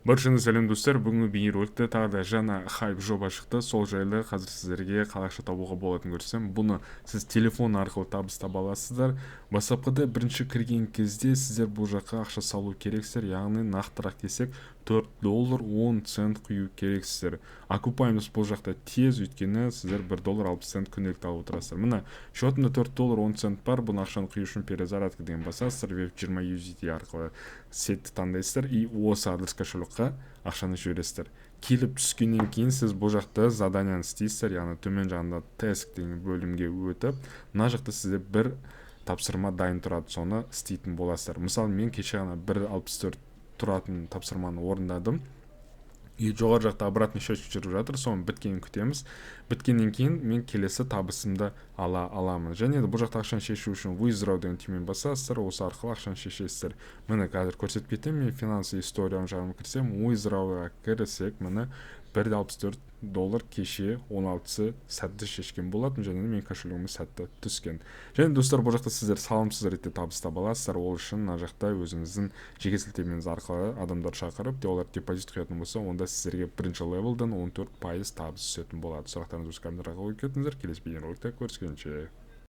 Баршаңызға сәлем, достар! Бүгінгі бейнероликте тағы да жаңа хайп жоба шықты. Сол жайлы қазір сіздерге қалай ақша табуға болатынын көрсетемін. Бұны сіз телефон арқылы табыс таба аласыздар. Бастапқыда, бірінші кірген кезде сіздер бұл жаққа ақша салу керексіздер, яғни нақтырақ десек, 4 доллар 10 цент құю керексіздер. Окупаемость бұл жақта тез, өйткені сіздер 1 доллар 60 цент күнделікті алып отырасыздар. Міне, счетымда 4 доллар 10 цент бар. Бұны, ақшаны құю үшін «Перезарядка» деген басасыздар, BEP20 USDT арқылы сеть ті таңдайсыздар и осы адрес кошелек қа ақшаны жібересіздер. Келіп түскеннен кейін сіз бұл жақта задания ны істейсіздер, яғни төмен жағында «Task» деген бөлімге өтіп, мына жақта сізде бір тапсырма дайын тұрады, соны істейтін боласыздар. Мысалы, мен кеше ғана 1,64 тұратын тапсырманы орындадым и жоғары жақта обратный счетчик жүріп жатыр. Соның біткенін күтеміз. Біткеннен кейін мен келесі табысымды ала аламын. Және де бұл жақта ақшаны шешу үшін «Withdraw» деген түймені басасыздар, осы арқылы ақшаны шешесіздер. Міне, қазір көрсетіп кетемін. Мен финансовый историям жағына кірсем, Withdraw ға кірсек, міне, 1,64 доллар кеше 16-сы сәтті шешкен болатын және де менің кошелегіме сәтті түскен. Және, достар, бұл жақта сіздер салымсыз ретте табыс таба аласыздар. Ол үшін мына жақта өзіңіздің жеке сілтемеңіз арқылы адамдар шақырып, олар депозит құятын болса, онда сіздерге бірінші левелден 14% табыс түсетін болады. Сұрақтарыңызды өз комментарийға қойып кетіңіздер. Келесі бейнероликте көріскенше!